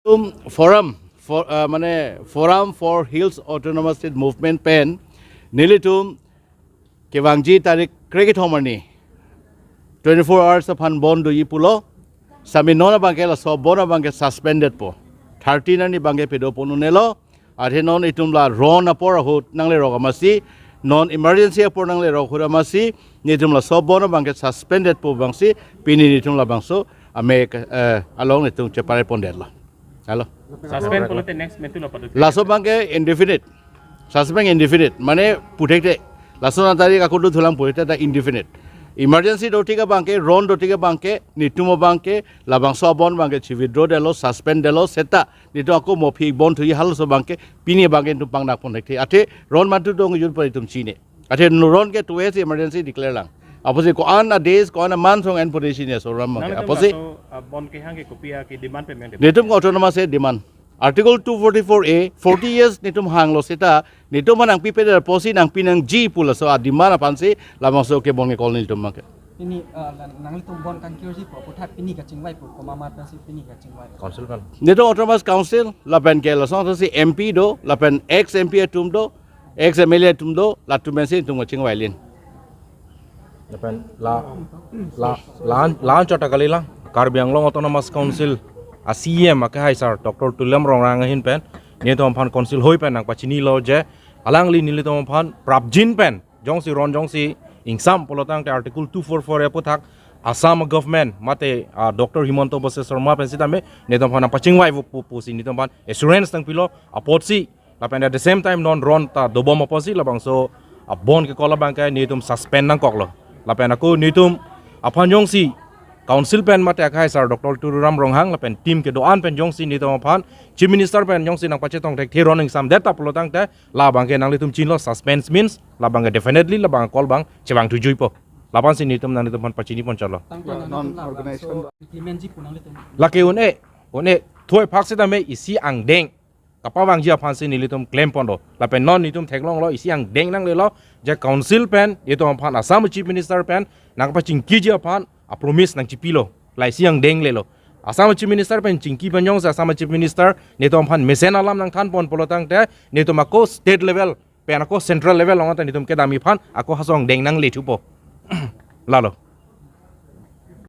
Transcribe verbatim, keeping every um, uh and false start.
Forum for, uh, mane Forum for Hills Autonomous State Movement pen nelitum kevangji tarik krekethom arni twenty-four hours aphan bon doji pulo. Sami non abangke laso bon abangke suspended po. Thirteen arni abangke pado pon un-elo. Athe non itum la ron apor ahut nanglerok amatsi, non emergency apor nanglerok ahut amatsi, nelitum laso bon abangke suspended po abangsi, pini nelitum labangso ame, eh, along nelitum chepare pondetlo. Halo. Suspend pulote next mentu lo padu. Laso abangke indefinite. Suspend indefinite. Mane puthekthe. Laso na tarik ako dothulang puthekthe ta indefinite. Emergency dotik abangke, ron dotik abangke, nelitum abangke, labangso abon abangke chi withdraw detlo, suspend detlo, seta nelitum ako mo aphi bon thuji halaso abangke, pini abangke nelitum pangnak ponthekthe. Athe ron mantu dong jun pari itum chini. Athe no ron ke tuwe si emergency declare lang. Apotsi ko-an a days, ko-an a month song en puri chini so ram abangke. Nangtum apotsi laso, ah, bon kehang ke kopi a ke demand payment. Nelitum ke autonomous a demand. Article two forty-four A, forty years nelitum hanglo seta, nelitum aphan nangpipedet apotsi nangpi nangji pu laso a demand aphansi labangso ke bon ke call nelitum abangke. Pini, uh, nang-, nanglitum bon kangkirji po, aphuthak pini kachingvai po, komat amatsi pini kachingvai? Council pen. Nelitum Autonomous Council, lapen ke lason si M P do, lapen ex M P atum do, ex M L A atum do, latum pensi nelitum kachingvai lin. Lapen la, la, la, la anchot ta kalilang, Karbi Anglong Autonomous Council a C E M akehai sar Doctor Tuliram Ronghang ahin pen, nelitum aphan council hoi pen nangpachinilo je, alangli nelitum aphan prapjin pen, jongsi ron jongsi ingsam pulotangte Article two forty-four A aphuthak Assam government mate, ah, Doctor Himanta Biswa Sarma pen sitame nelitum aphan nangpachingvai pu, pu, pusi nelitum aphan assurance nangpilo apotsi, lapen at the same time non ron ta dobom apotsi labangso abon ke call abangke nelitum suspend nangkoklo. Lapen ako nelitum aphan jongsi council pen mate akehai sar Doctor Tuliram Ronghang lapen team kedo-an pen jongsi nelitum aphan Chief Minister pen jongsi nangpachetong thekthe ron ingsamdet ta pulotangte, labangke nanglitum chinilo, suspense means labangke definitely labang call abang chevang thujuipo. Lapensi nelitum nanglitum aphan pachini ponchotlo. Tangka non nangtum la organization bangso implement ji pu nanglitum. Lake un-e, un-e, thoi phak sitame isi angdeng kapavangji aphansi nelitum claim pondo. Lapen non nelitum theklonglo isi angdeng nanglelo, je council pen nelitum aphan Assam Chief Minister pen nangpachingkiji aphan a promise nangchipilo. La isi angdeng lelo. Assam Chief Minister pen chingki pen jongsi Assam Chief Minister nelitum aphan mesen alam nangthan pon pulotangte, nelitum ako state level pen ako central level along ta nelitum kedamji aphan ako halaso angdeng nangle thupo. Lalo.